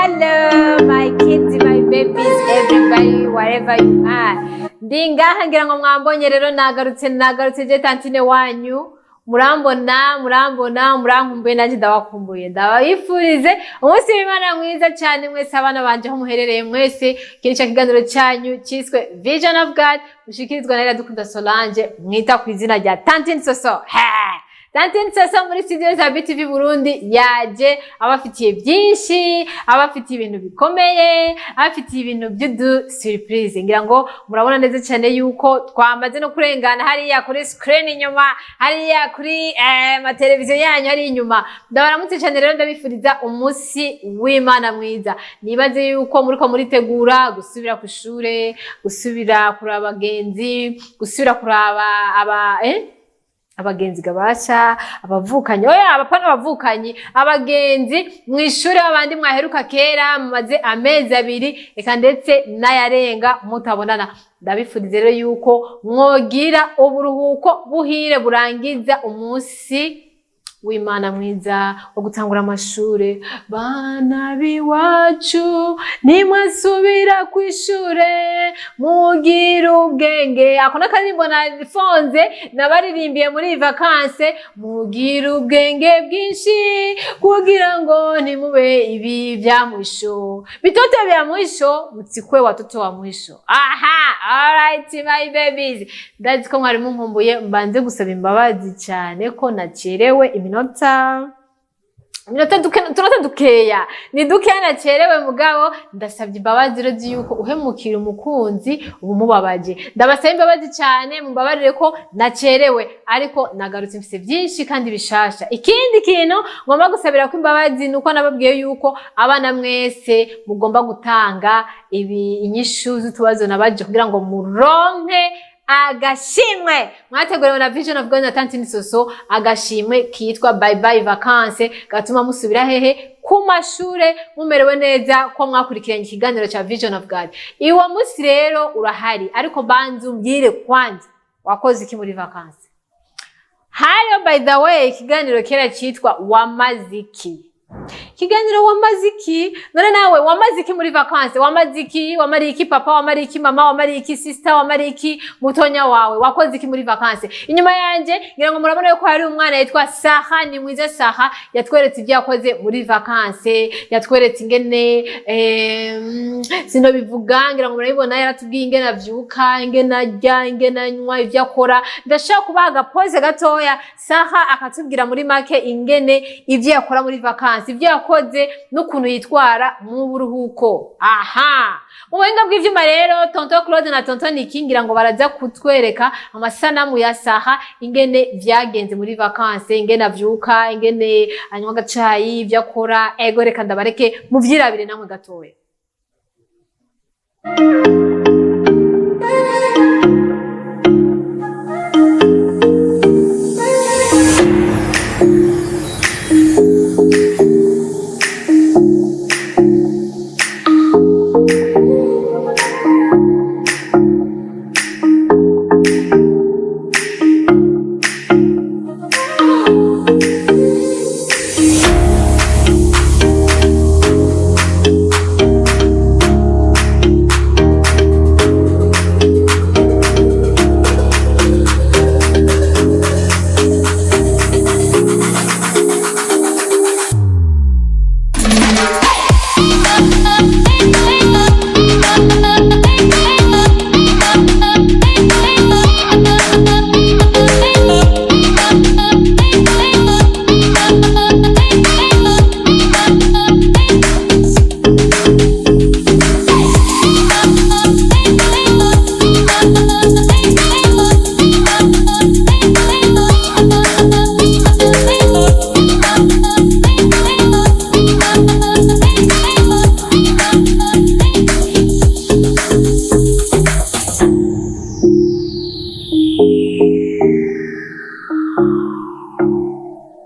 Hello, my kids, my babies, everybody, wherever you are. Ndi ngaha, ngira ngo mwambonye rero, nagarutse, nagarutse je tantine wanyu. Murambona, murambona, murankumbuye, nanjye ndabakumbuye. Ndabifurize umunsi w'Imana mwiza cyane mwese, abana banje aho muherereye mwese. Iki ni cyo kiganiro cyanyu cyiswe Vision of God, mushikirizwa na Iradukunda Solange, mwita ku izina rya Tantine Soso. Ha! Tantine Soso muri studio za BTV Burundi yaje abafitiye byinshi, abafitiye ibintu bikomeye, abafitiye ibintu by'udu surprise. Ngira ngo murabona neza cyane yuko twamaze no kurengana hariya kuri screen inyuma, hariya kuri mateleviziyo yanyu hari inyuma. Ndabaramutse cyane rero, ndabifuriza umunsi w'Imana mwiza. Nibaze yuko muriko muritegura gusubira ku ishure, gusubira kuraba abagenzi, gusubira kuraba aba abagenzi gabasha, abavukanyi, oya, abapana, abavukanyi, abagenzi mu ishuri babandi mwaheruka kera, mumaze amezi 2 reka ndetse n'ayarenga mutabonana. Ndabifuriza rero yuko mwogira uburuhuko buhire, burangiza umunsi w'Imana mwiza wo gutangura amashure. Bana b'iwacu, nimwasubira kw'ishure mugira ubwenge. Ako n'akaririmbo nafonze nabaririmbiye muri vacances. Mugira ubwenge bwinshi kugira ngo ntimube ibi vya mwisho, bitoto vya mwisho, mutsikwe watoto wa mwisho. Aha, alright my babies, ndazi ko mwari munkumbuye. Mbanze gusaba imbabazi cyane ko nacerewe iminota duke, utunota dukeya, ni dukeya nacerewe, mugabo ndasabye imbabazi rero yuko uhemukira umukunzi uba umubabaje. Ndabasaba imbabazi cyane, mumbabarire ko nacerewe, ariko nagarutse mfise byinshi kandi bishasha. Ikindi kintu ngomba gusabira ko imbabazi ni uko nababwiye yuko abana mwese mugomba gutanga ibi inyishu z'utubazo nabaje kugira ngo muronke agashimwe mwateguriwe na Vision of God na Tantine Soso, agashimwe kitwa Bye Bye Vacance, gatuma musubira hehe? Ku mashure mumerewe neza ko mwakurikiranye ikiganiro ca Vision of God. Iwo munsi rero urahari, ariko banza umbwire kwanza, wakoze iki muri vacances? Hariyo, by the way, ikiganiro kera citwa Wamaziki. Ikiganiro Wamaziki. None nawe wamaze iki muri vacances? Wamaze iki? Wamariye iki papa? Wamariye iki mama? Wamariye iki sister? Wamariye iki mutonya wawe? Wakoze iki muri vacances? Inyuma yanje ngira ngo murabona yuko hari umwana yitwa Saha. Ni mwiza Saha, yatweretse ibyo yakoze muri vacances, yatweretse ingene sinobivuga, ngira ngo murabibona. Yaratubwiye ingene avyuka, ingene arya, ingene anywa, ivyo akora. Ndashaka kubaha agapoze gatoya, Saha akatubwira muri make ingene ivyo yakora muri vacances, ibyo yakoze n'ukuntu yitwara mu buruhuko. Aha mu buhinga bw'ivyuma rero, tonton Claude na tonton Niki ngira ngo baraza kutwereka amasanamu ya Saha, ingene vyagenze muri vacances, ingene avyuka, ingene anywa agacayi, ivyo akora. Ego, reka ndabareke muvyirabire namwe gatoya.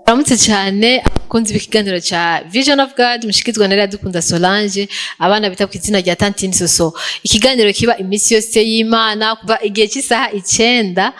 Uramutse cyane. Kunzi b'ikiganiro ca Vision of God mushikizwa na Iradukunda Solange, abana bita ku izina rya Tantine Soso. Ikiganiro kiba iminsi yose y'Imana kuva igihe cy'isaha 9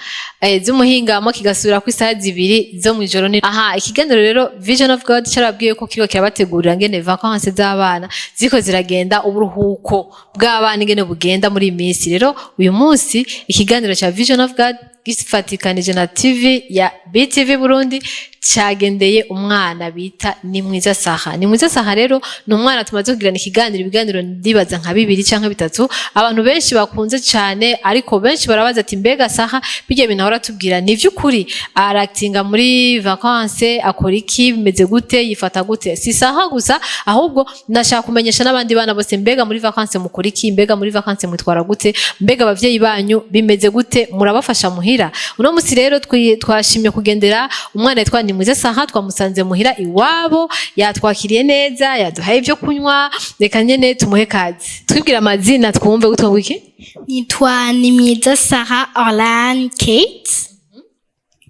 z'umuhingamo, kigasubira ku isaha 2 zo mw'ijoro. Aha ikiganiro rero Vision of God carabwiye ko kiriko kirabategurira ngene vacances z'abana ziko ziragenda, uburuhuko bw'abana ingene bugenda muri iyi minsi. Rero uyu munsi ikiganiro ca Vision of God gifatikanije na TV ya BTV Burundi cyagendeye umwana bita Nimwiza Saha. Nimwiza Saha rero ni umwana tumaze kugirana ikiganiro, ibiganiro ndibaza nka bibiri canke bitatu, abantu benshi bakunze cyane. Ariko benshi barabaza ati: "Mbega Saha, bijya bintu ahora tubwira ni ivy'ukuri? Arakitinga muri vacances? Akora iki? Bimeze gute? Yifata gute?" Si Saha gusa, ahubwo nashaka kumenyesha n'abandi bana bose: mbega muri vacances mukora iki? Mbega muri vacances mwitwara gute? Mbega abavyeyi banyu bimeze gute? Murabafasha muhira? Uno musi rero twashimye kugendera umwana yitwa Nimwiza Saha. Twamusanze muhira iwabo, yatwakiriye neza, yaduhaye ibyo kunywa. Reka nyene tumuhe kazi. Twibwira amazina twumve. Gutwa iki? Nitwa Nimwiza Sarah Orlan Kate.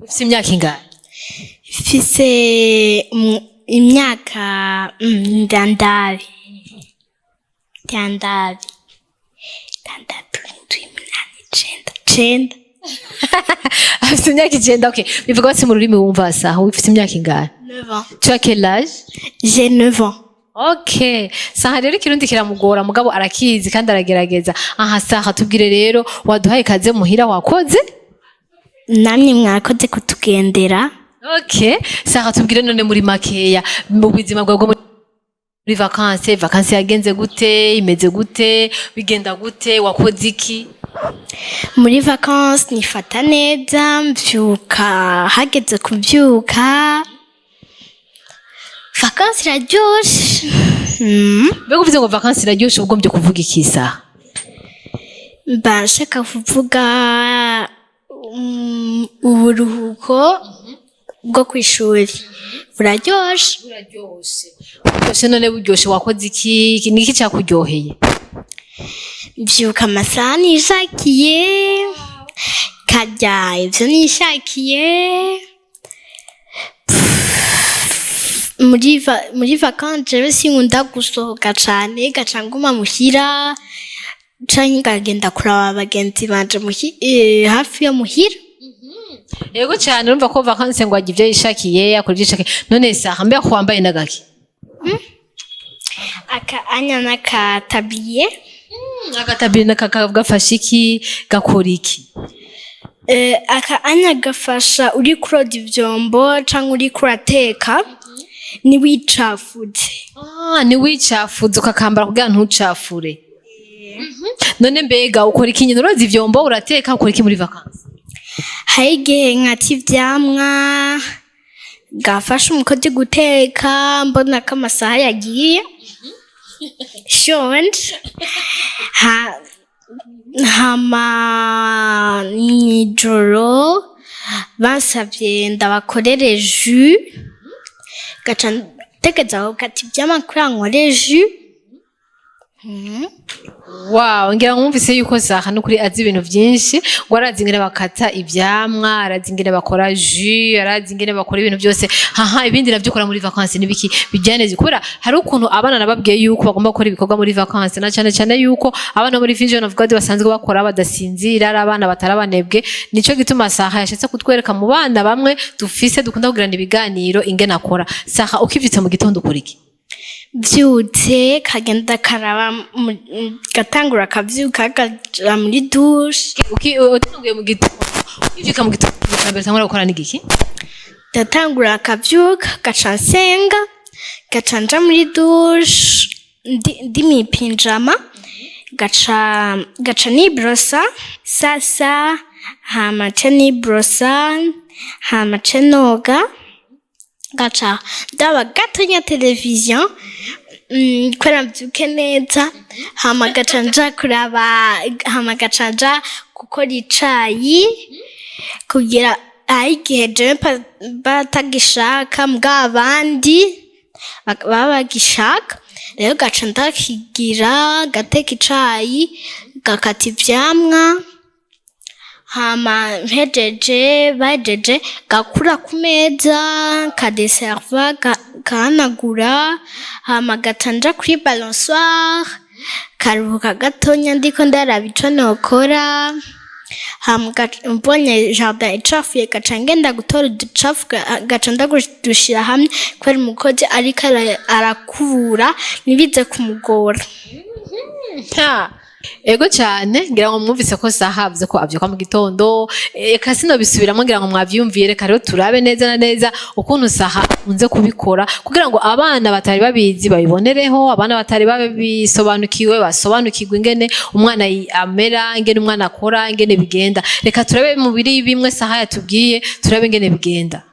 Ufite imyaka ingahe? Mfise imyaka ndandabi 6, 7, 8, 9, 9. Afite imyaka 9. Okay, bivuga bati mu rurimi wumva. Saha, ufite imyaka ingahe? 9 ans. Tu as quel âge? J'ai 9 ans. Okay, Saha rero ikirundi kiramugora, mugabo arakizi kandi aragerageza. Aha Saha, tubwire rero, waduhaye kaze muhira, wakoze. Namwe mwakoze kutugendera. Okay, Saha, tubwire none muri makeya mu buzima bwawe bwo muri vacances. Vacances yagenze gute? Imeze gute? Bigenda gute? Wakoze iki? Muri vacances nifata neza, mvyuka hageze kuvyuka. Vacances iraryoshe. Mbega uvuze ngo vacances iraryoshe, ugombye kuvuga iki, Saha? Mba nshaka kuvuga uburuhuko bwo kw'ishuri buraryoshe. Buraryoshe, buryoshe. None buryoshe, wakoze iki? Niki cyakuryoheye? Mvyuka amasaha nishakiye, karya ivyo nishakiye. Muri vacances jewe sinkunda gusohoka cane, gaca nguma muhira canke nkagenda kuraba bagenzi banje hafi yo muhira. Yego cyane, urumva ko vacances ngo ajya ibyo yishakiye, akora ibyo yishakiye. None Saha, mbega ko wambaye n'agaki? Aka anya n'akatabiye. Agatabiri gafashe iki? Gakora iki? Aka anya gafasha uri kuroda ivyombo canke uriko urateka ntiwicafuze. Ah, ntiwicafuze, ukakambara kugira ntucafure. None mbega ukora iki nyine? Uroza ivyombo, urateka, ukora iki muri vacances? Hari igihe nkata ivyamwa, gafasha umukozi guteka, mbona ko amasaha yagiye, shonje. Hama mw'ijoro bansavye ndabakorere jus, gaca ntegeza gukata ivyamwa kugira nkore jus. Wow, ngira mwumvise yuko Saha nukuri azi ibintu byinshi, ngo arazi ingene bakata ivyamwa, arazi ingene bakora jus, arazi ingene bakora ibintu byose. Haha, ibindi navyo ukora muri vacances nibiki bijyaneze? Kubera hari ukuntu abana nababwiye yuko bagomba gukora ibikorwa muri vacances, na cyane cyane yuko abana muri Vision of God basanzwe bakora badasinzira, ari abana batarabanebwe. Nico gituma Saha yashatse kutwereka mu bana bamwe dufise dukunda kugirana ibiganiro ingene akora. Saha, ukivyutse mu gitondo ukora iki? Vyutse kagenda karaba gatangura akavyuka kaja muri douche. Utanguye mu gitondo, ukivyuka mu gitondo, ikintu ca mbere utangura gukora n'igiki? Ndatangura akavyuka, gaca nsenga, gaca nja muri douche ndi mw'ipinjama, gaca nibrosa sasa, hama ce nibrosa, hama ce noga, gaca ndaba gatonya televiziyo kubera mvyuke neza, hama gaca nja kuraba, hama gaca nja gukora icayi kugira aho igihe jewe batagishaka, mbwa abandi baba bagishaka. Rero gaca ndakigira, gateka icayi, gakata ivyamwa, Hama mpejeje, bahejeje, gakura ku meza, kadeserva, kahanagura, hama gaca nja kuri balançoire, karuhuka gatonya ndiko ndaraba ico nokora. Hama mbonye jardin icafuye, gaca ngenda gutora uducafu, gaca ndadushira hamwe, kubera umukozi ariko arakubura ntibize kumugora. Ha, ego cyane. Ngira ngo mwumvise ko Saha avuze ko avyuka mu gitondo. Eka sinobisubiramo, ngira ngo mwavyumviye. Reka rero turabe neza na neza ukuntu Saha akunze kubikora, kugira ngo abana batari babizi babibonereho, abana batari babisobanukiwe basobanukirwe ingene umwana amera, ingene umwana akora, ingene bigenda. Reka turabe mu biri bimwe Saha yatubwiye, turabe ingene bigenda.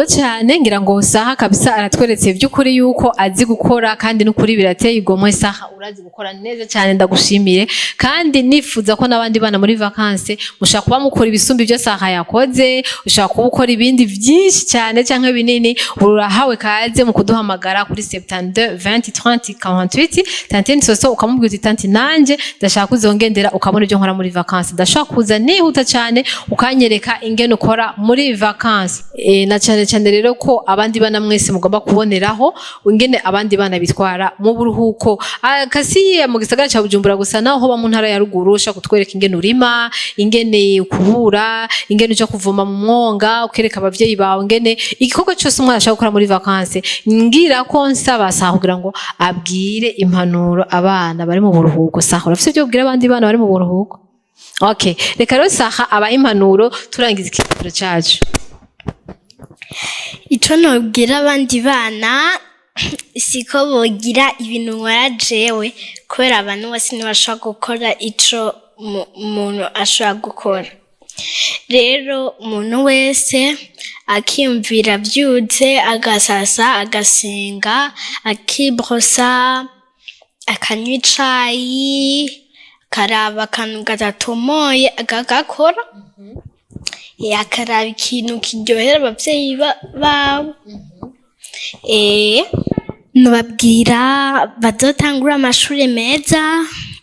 Cyane, ngira ngo Saha kabisa aratweretse by'ukuri yuko azi gukora, kandi n'ukuri birateye igomwe. Saha, urazi gukora neza cyane, ndagushimiye. Kandi nifuza ko n'abandi bana muri vacances mushobora kuba mukora ibisumba ibyo Saha yakoze, ushobora kuba ukora ibindi byinshi cyane cyangwa binini. Urahawe kaze mu kuduhamagara kuri 72 20 30 48, tantine Soso, ukamubwira uti: "Tanti, nanje ndashaka kuzongendera ukabona ibyo nkora muri vacances, ndashaka kuza nihuta cyane ukanyereka ingene ukora muri vacances." Na cyane cyane rero ko abandi bana mwese mugomba kuboneraho ingene abandi bana bitwara mu buruhuko. Kasiye mu gisagara cya Bujumbura gusa, naho hoba mu ntara ya ruguru, ushaka kutwereka ingene urima, ingene ukubura, ingene uja kuvoma mu mwonga, ukereka abavyeyi bawe ingene igikorwa cyose umwana ashaka gukora muri vacances. Ngira ko nsaba Saha kugira ngo abwire impanuro abana bari mu buruhuko. Saha, urafise ibyo ubwira abandi bana bari mu buruhuko? Okay, reka rero Saha abahe impanuro, turangiza ikiganiro cacu. Ico nobwira abandi bana, siko bogira ibintu nkora jewe, kubera abantu bose ntibashobora gukora ico umuntu ashobora gukora. Rero umuntu wese akiyumvira avyutse, agasasa, agasenga, akibrosa, akanywa icayi, akaraba akantu kadatomoye akagakora, akaraba ikintu kiryohera abavyeyi babo. Nobabwira bazotangure amashure meza,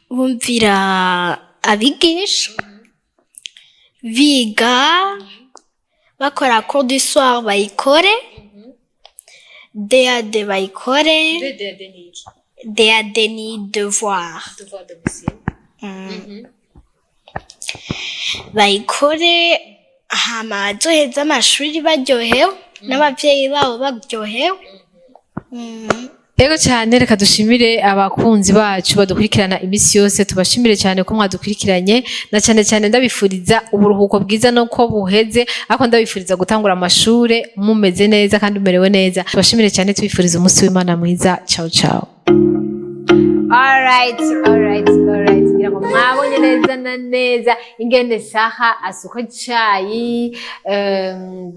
bumvira abigisha, biga, bakora cours du soir bayikore, DAD bayikore. DAD ni devoir. Bayikore, hama bazoheze amashuri baryohewe n'abavyeyi babo baryohewe. Ego cyane, reka dushimire abakunzi bacu badukurikirana iminsi yose. Tubashimire cyane ko mwadukurikiranye, na cyane cyane ndabifuriza uburuhuko bwiza no ko buheze, ariko ndabifuriza gutangura amashure mumeze neza kandi mumerewe neza. Tubashimire cyane, tubifuriza umunsi w'Imana mwiza. Ciao ciao. Alright, alright, alright. Ngira ngo mwabonye neza na neza ingene Saha asuka icayi,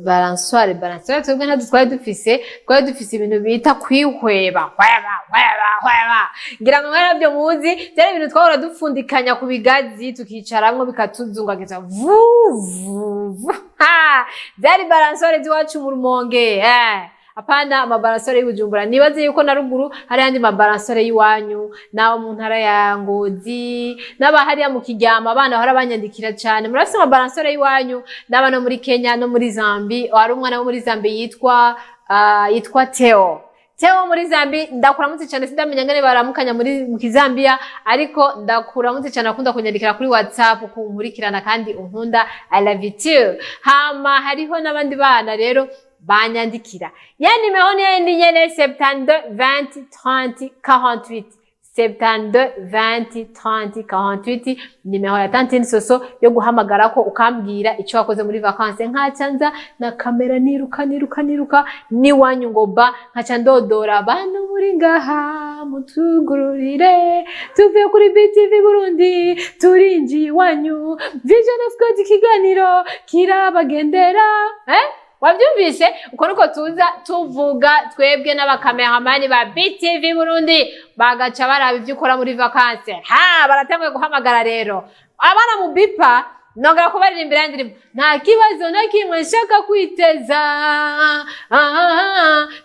balançoire. Balançoire twebwe ntabwo twari dufise, twari dufise ibintu bita kwihweba, hweba hweba hweba. Ngira ngo mwarabyo muzi, byari ibintu twahora dupfundikanya ku bigazi, tukicaramwo bikatuzungagiza vu vu vu. Ha! Byari balançoire z'iwacu mu Rumonge, eh. Apana amabalançoires y'Ubujumbura. Nibaze yuko na ruguru hari ayandi mabalançoires y'iwanyu, n'abo mu ntara ya Ngozi, n'abahariya mu Kiryama, abana bahora banyandikira cyane, murafise amabalançoires y'iwanyu, n'aba no muri Kenya no muri Zambi. Hari umwana wo muri Zambi yitwa Theo. Theo muri Zambi, ndakuramutse cyane. Sindamenya ngene baramukanya muri mu Kizambia, ariko ndakuramutse cyane. Akunda kunyandikira kuri WhatsApp, kunkurikirana kandi unkunda. I love you too. Hama hariho n'abandi bana rero banyandikira. Ya nimero ni yindi nyene, 72 20 30 48, 72 20 30 48, nimero ya tantine Soso yo guhamagara ko ukambwira icyo wakoze muri vacances, nkaca nza na kamera, niruka niruka niruka niwanyu ngo ba nkaca ndodora: "Bantu muri ngaha, mutugururire, tuvuye kuri BTV Burundi, turinjiye iwanyu, Vision of God ikiganiro kirabagendera." Eh, wabyumvise? Uko niko tuza tuvuga twebwe n'abakameramani ba BTV Burundi, bagaca baraba ibyo ukora muri vacances. Ha, baratanguye guhamagara rero abana mu bipa. Nongera kubaririmbira indirimbo: "Nta kibazo na kimwe nshaka kwiteza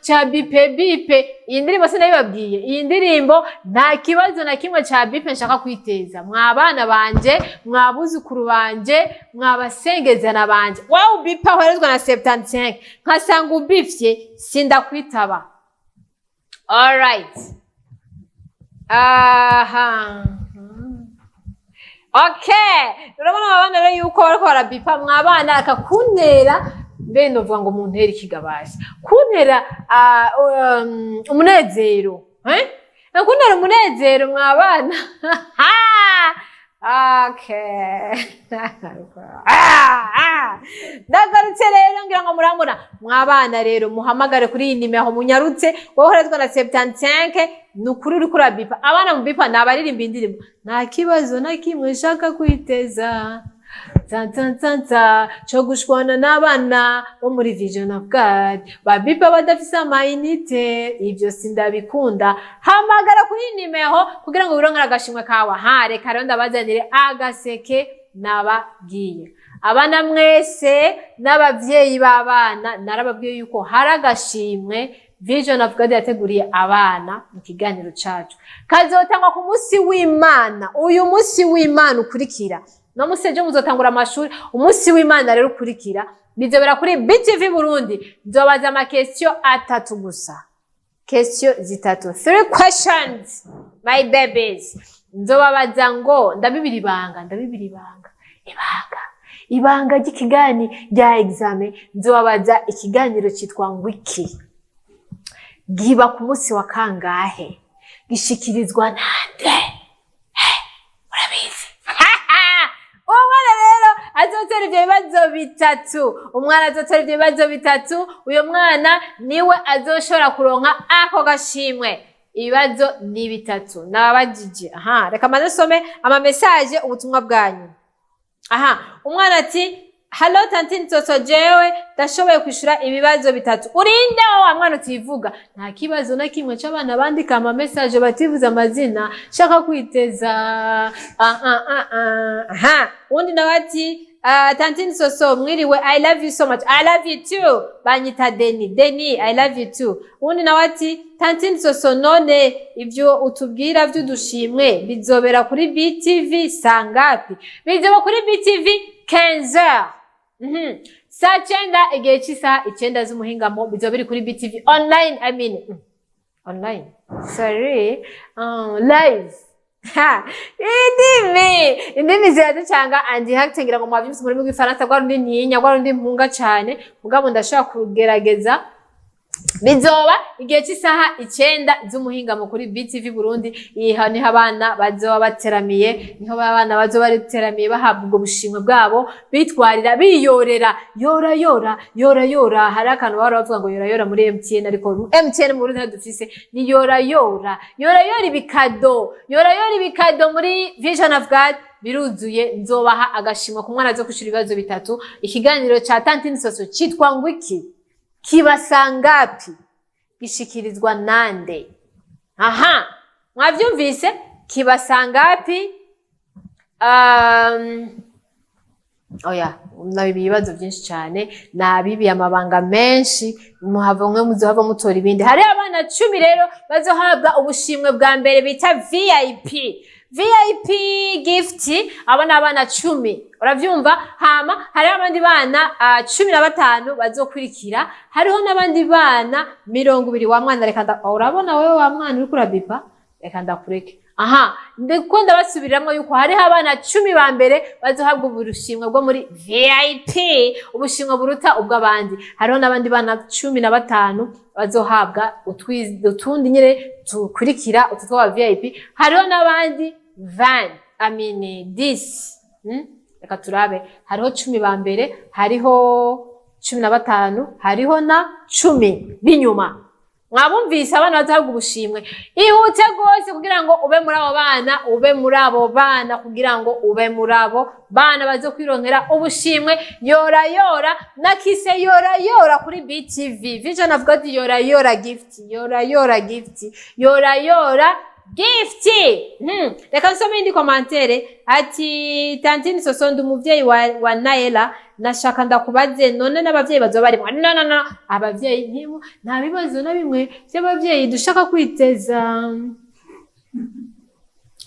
ca bipe bipe." Iyi ndirimbo sinabibabwiye, iyi ndirimbo: "Nta kibazo na kimwe ca bipe nshaka kwiteza." Mwa bana banje, mwa buzukuru banje, mwa basengezana banje, wowe ubipa uherezwa na 75, nkasanga ubifye, sindakwitaba. Alright, aha, okay. Urabona abana rero yuko bariko barabipa. Mwabana, akakuntera mbe novuga ngo muntere ikigabasha kuntera umunezero, eh? Kuntera umunezero, mwabana. Okay. Ndagarutse rero, ngira ngo murambona. Mwabana rero, muhamagare kuri iyi nimero, munyarutse. Wowe uherezwa na 75, ni ukuri uriko urabipa. Abana mu bipa ni abaririmba indirimbo: "Nta kibazo na kimwe nshaka kwiteza." Nza co gushwana n'abana bo muri Vision of God babipa badafise amayinite, ivyo sindabikunda. Hamagara kuri nimero kugira ngo wironkere agashimwe kawe. Ha, reka rero ndabazanire agaseke nababwiye. Abana mwese n'abavyeyi b'abana, narababwiye yuko hari agashimwe Vision of God yateguriye abana mu kiganiro cacu, kazotangwa ku munsi w'Imana. Uyu munsi w'Imana ukurikira, no musi ejo muzotangura amashuri. Umunsi w'Imana rero ukurikira bizobera kuri BTV Burundi. Nzobaza ama questions atatu gusa, question zitatu, three questions, my babies. Nzobabaza ngo, ndabibira ibanga, ndabibira ibanga, ibanga, ibanga ry'ikigani rya examen. Nzobabaza ikiganiro cyitwa ngwiki, giba ku munsi wa kangahe, gishikirizwa nande? Murabizi. Umwana rero azotora ivyo bibazo bitatu, umwana azotora ivyo bibazo bitatu, uyo mwana niwe azoshobora kuronka ako gashimwe. Ibibazo ni bitatu nababajije. Aha, reka maze nsome ama messages, ubutumwa bwanyu. Aha, umwana ati: "Hello tantine Soso, jewe ndashoboye kwishura ibibazo bitatu." Urinde wa mwana utivuga. Nta kibazo na kimwe c'abana bandika ama message bativuza amazina shaka kwiteza. Ah, ah, ah, ah. Aha, undi nawe ati: "Tantine Soso, mwiriwe, I love you so much." I love you too. Banyita Deni. Deni, I love you too. Undi nawe ati: "Tantine Soso, none ivyo utubwira vy'udushimwe bizobera kuri BTV sangapi?" Bizoba kuri BTV 15h. Saa 9, igihe cy'isaha 9 z'umuhingamo, bizoba biri kuri BTV online, I mean, online, sorry, live. Ha, indimi, indimi ziraducanga. Andi hatengira ngo mwavyumvise mu rurimi rw'Ifaransa, rwa rundi ntinya, rwa rundi mpunga cane, mugabo ndashobora kugerageza. Bizoba igihe cy'isaha 9 z'umuhingamo kuri BTV Burundi. Iha niho abana bazoba bateramiye, niho abana bazoba bateramiye bahabwa ubwo bushimwe bwabo, bitwarira, biyorera, yora yora yora yora. Hari akantu bahora bavuga ngo yora yora muri MTN, ariko MTN mu Burundi ntadufise, ni yora yora, yora yora ibikado, yora yora ibikado. Muri Vision of God biruzuye. Nzobaha agashimwe ku mwana azo kwishura ibibazo bitatu. Ikiganiro ca Tantine Soso citwa ngwiki, kiba sangapi, gishikirizwa nande? Aha, mwavyumvise, kiba sangapi? Oya, nabibiye ibibazo byinshi cyane, nabibiye amabanga menshi, muhava mwe muzohava mutora ibindi. Hari abana 10 rero bazohabwa ubushimwe bwa mbere bita VIP, VIP gift. Abo ni abana 10, uravyumva? Hama hariho abandi bana 15 bazokurikira, hariho n'abandi bana 20. Wa mwana, reka urabona wewe wa mwana uriko urabipa, reka ndakureke. Aha, ndiko ndabasubiriramo yuko hariho abana 10 ba mbere bazohabwa ubushimwe bwo muri VIP, ubushimwe buruta ubw'abandi. Hariho n'abandi bana 15 bazohabwa utundi nyene tukurikira utu tw'aba VIP. Hariho n'abandi 20, I mean 10. Reka turabe, hariho 10 ba mbere, hariho 15, hariho na 10 b'inyuma. Mwabumvise, abana bazahabwa ubushimwe. Ihute rwose kugira ngo ube muri abo bana, ube muri abo bana, kugira ngo ube muri abo bana baze kwironkera ubushimwe. Yora yora nakise yora yora kuri BTV Vision of God, yora yora gift, yora yora gift, yora yora gift. Reka nsome indi commentaire. Ati: "Tantine Soso, ndi umuvyeyi wa Naela, nashaka ndakubaze, none n'abavyeyi bazoba barimwo?" No, no, no, abavyeyi nta bibazo na bimwe vy'abavyeyi dushaka kwiteza.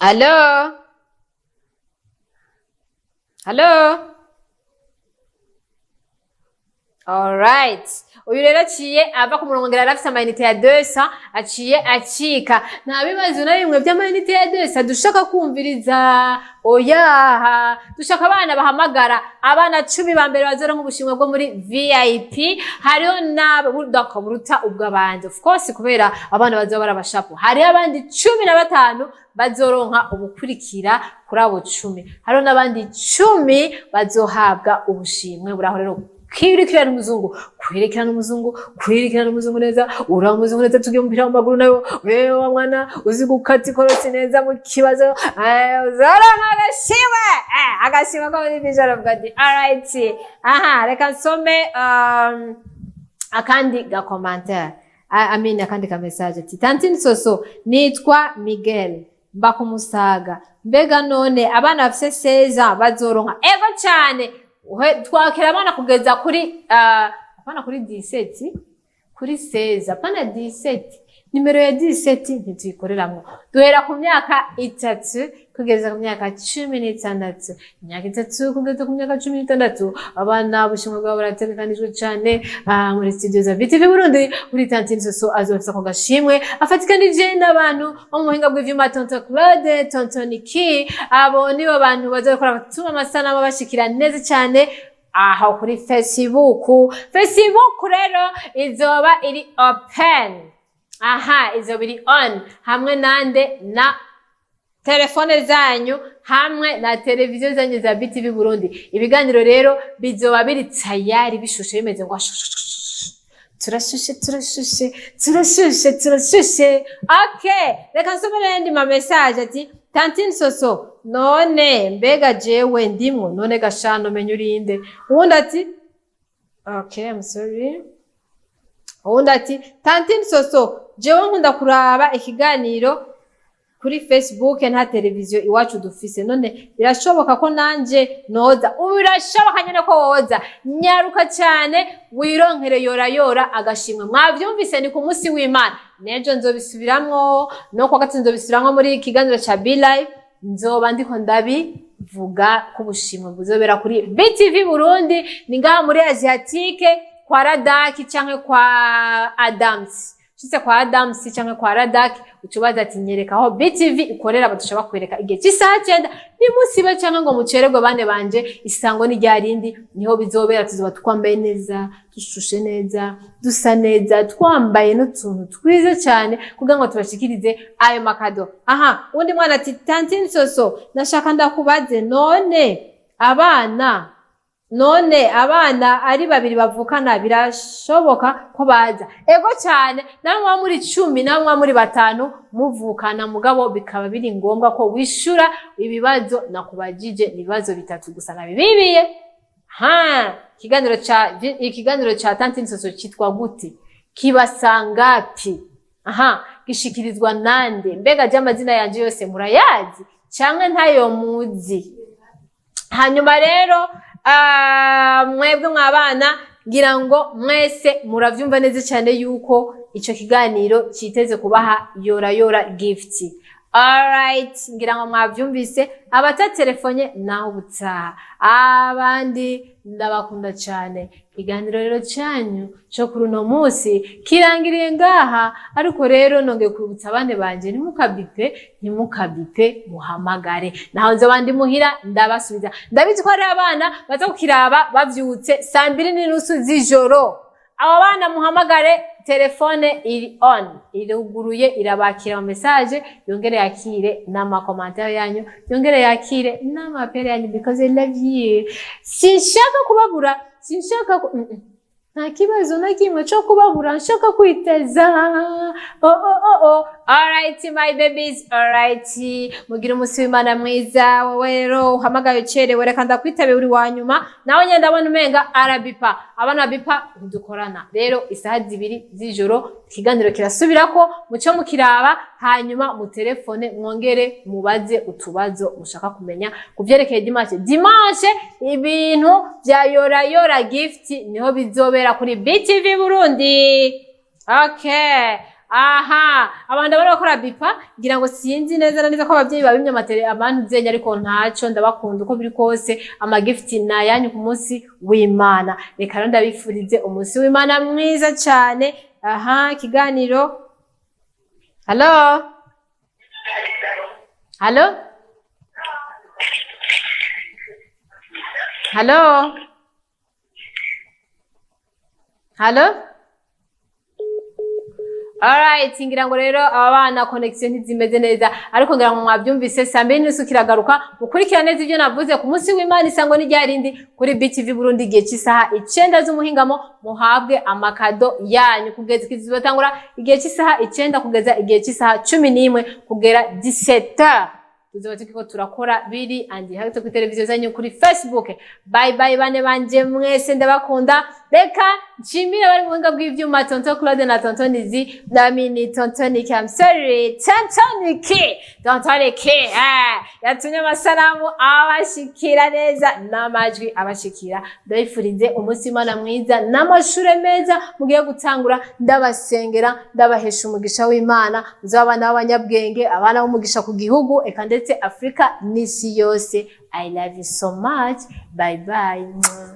Allo, allo. Alright. Uyu rero aciye ava ku murongo, ngira arafise amayinite ya 200, aciye acika. Nta bibazo na bimwe vy'amayinite ya 200 dushaka kumviriza. Oyaha, dushaka abana bahamagara. Abana 10 ba mbere bazoronka ubushimwe bwo muri VIP. Hariho n'abo donc buruta ubw'abandi. Of course, kubera abana bazoba barabashapo. Hariho abandi 15 bazoronka ubukurikira kuri abo 10. Hariho n'abandi 10 bazohabwa ubushimwe buraho. Rero kirikirana umuzungu. Kwerekerana umuzungu, kwerekerana umuzungu neza, uraba umuzungu neza, tugiye umupira w'amaguru nayo, wewe wa mwana uzi gukata ikorotsi neza mu kibazo, uzoronka agashimwe, agashimwe ko muri vision of God. Alright, aha reka nsome akandi ga commentaire, I mean akandi ka message, ati: "Tantine Soso, nitwa Miguel, mba ku Musaga. Mbega none abana bafise 16 bazoronka?" Ego cyane. Twakira abana kugeza kuri apana kuri 17, kuri 16, apana 17. Nimero ya 17 ntituyikoreramwo. Duhera ku myaka 3 kugeza ku myaka 16. Imyaka 3 kugeza ku myaka 16, abana ubushimwe bwabo burategekanijwe cane muri studio za BTV Burundi, kuri Tantine Soso. Azofisa ako gashimwe afatikanije n'abantu bo mu buhinga bw'ivyuma, Tonton Claude, Tonton Niki. Abo nibo bantu bazokora batuma amasanamu bashikira neza cyane aho kuri Facebook. Facebook rero izoba iri open, aha izoba iri on hamwe nande? Na telefone zanyu hamwe na televiziyo zanyu za BTV Burundi. Ibiganiro rero bizoba biri tayari, bishushe, bimeze ngo turashushe, turashushe, turashushe, turashushe. Okay, reka nsome n'ayandi ma message, ati: "Tantine Soso, none mbega jewe ndimwo?" None gashano menya urinde. Uwundi ati, okay, I'm sorry, uwundi ati: "Tantine Soso, jewe nkunda kuraba ikiganiro kuri Facebook, nta televiziyo iwacu dufise. None birashoboka ko nanje noza?" Ubu birashoboka nyene ko woza. Nyaruka cyane wironkere yora yora agashimwe. Mwavyumvise, ni ku munsi w'Imana nejo nzobisubiramwo, no kuwa gatatu nzobisubiramwo muri ikiganiro ca Be Live. Nzoba ndiko ndabivuga ko ubushimwe buzobera kuri BTV Burundi. Ni ngaha muri Asiatique kwa Radaki canke kwa Adams. Ushitse kwa Adams canke kwa Radaki, ucubaza ati: "Nyereka aho BTV ikorera." Baduca bakwereka igihe cy'isaha 9. Nimusibe canke ngo mucererwe, bane banje, isango ni rya rindi, niho bizobera. Tuzoba twambaye neza, dushushe neza, dusa neza, twambaye n'utuntu twiza cyane kugira ngo tubashikirize ayo makado. Aha undi mwana ati: "Tantine Soso, nashaka ndakubaze, none abana ari babiri bavukana birashoboka ko baza?" Ego cyane. Namwe muba muri 10, namwe muba muri batanu muvukana, mugabo bikaba biri ngombwa ko wishura ibibazo nakubajije. Ni ibibazo bitatu gusa nabibibiye. Ha ikiganiro ca Tantine Soso cyitwa gute? Kibasangapi? Aha gishikirizwa nande? Mbega je amazina yanje yose murayazi canke ntayo muzi? Hanyuma rero mwebwe mwabana, ngira ngo mwese muravyumva neza cyane yuko ico kiganiro citeze kubaha yora yora gift. Alright, ngira ngo mwavyumvise. Abatatelefone naho ubutaha, abandi ndabakunda cyane. Ikiganiro rero cyanyu cyo kuri uno munsi kirangiriye ngaha, ariko rero nongeye kwibutsa abandi banje: ntimukabipe, ntimukabipe, muhamagare. Naho nzoba ndi muhira ndabasubiza. Ndabizi ko hari abana baza kukiraba bavyutse saa 2:30 z'ijoro. Abo bana muhamagare, telefone iri on, iruguruye, irabakira ama message, yongere yakire n'ama commentaire yanyu, yongere yakire n'ama appel yanyu, because I love you. Sinshaka kubabura, sinshaka ku... Nta kibazo na kimwe cyo kubabura, nshaka kwiteza. Oh. Alright, my babies, alright, mugira umunsi w'Imana mwiza. Wowe rero uhamagaye ucerewe, reka ndakwitabe, uri wa nyuma. Nawe nyine ndabona umenga arabipa. Abana bipa ntidukorana. Rero isaha 2 z'ijoro ikiganiro kirasubirako, muco mukiraba, hanyuma mutelefone, mwongere mubaze utubazo mushaka kumenya ku vyerekeye dimanche. Dimanche ibintu vya yora yora gift niho bizobera kuri BTV Burundi. Okay, aha abantu bari bakora bipa, ngira ngo sinzi neza na neza ko abavyeyi babimye amatere abantu zenya, ariko ntaco, ndabakunda uko biri kose. Ama gift ni ayanyu ku munsi w'Imana. Reka rero ndabifurize umunsi w'Imana mwiza cyane. Aha ikiganiro, halo, halo, halo, halo. Alright, ngira ngo rero aba bana connection ntizimeze neza, ariko ngira ngo mwabyumvise. 2:30 kiragaruka. Mukurikira neza ibyo navuze. Ku munsi w'Imana isango ni ryarindi kuri BTV Burundi, igihe cy'isaha 9 z'umuhingamo, muhabwe amakado yanyu. Kugeza kizibatangura igihe cy'isaha 9 kugeza igihe cy'isaha 11, kugera 17h tuzoba turiko turakora biri andi hagati kuri televiziyo zanyu, kuri Facebook. Bye bye, bane banje mwese, ndabakunda. Reka nshimire abari mu buhinga bw'ivyuma, Tonton Claude na Tonton Nizi namini Tonton Niki, I'm sorry, Tonton Niki, Tonton Niki yatumye amasanamu abashikira neza n'amajwi abashikira. Ndabifurize umunsi Imana mwiza n'amashure meza mugiye gutangura. Ndabasengera, ndabahesha umugisha w'Imana. Muzabe abana b'abanyabwenge, abana b'umugisha ku gihugu, eka ndetse Afurika n'isi yose. I love you so much. Bye bye. Mwah.